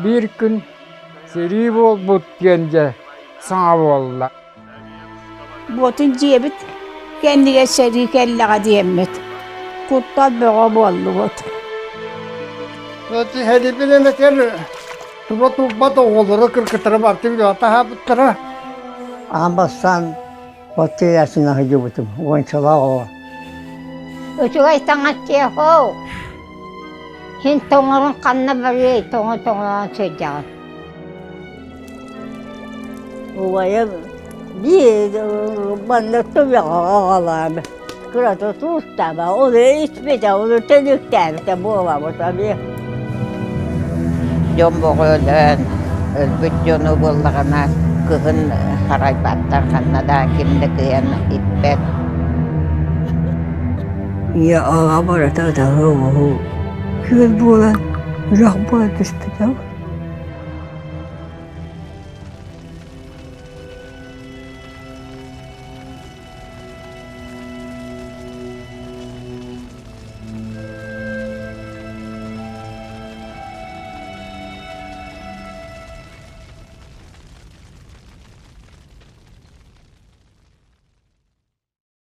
Биир күн сэрии буолбут диэн дьэ саҥа буолла. Буотун дьиэбит кэннигэр сэрии кэллэҕэ диэммит, куттал бөҕө буоллубут. Сэриибин этэр туба турбат оҕолоро кыргыттара барты билэ таһаабыттара. Аан бастаан Оттуйааччына сылдьыбытым, уончалаах оҕо. Үчүгэй таҥас дьиэхоо. Син тоҥорун ханна барыай, тоҥо-тоҥолоон сылдьаҕын. Убайым биир манна туйаҕа аҕалаан кырата туустаба, ону испитэ, ону төнүктээбитэ буолабыт эмиэ. Дьон бөҕө өлөн, өлбүт дьону буоллаҕына кыһын харайбаттар ханна да ким да кыайан иппэт. Ийэ аҕа барыта ытаһыы-оҥоһуу күөл буолан, үрэх буола түспүтэ.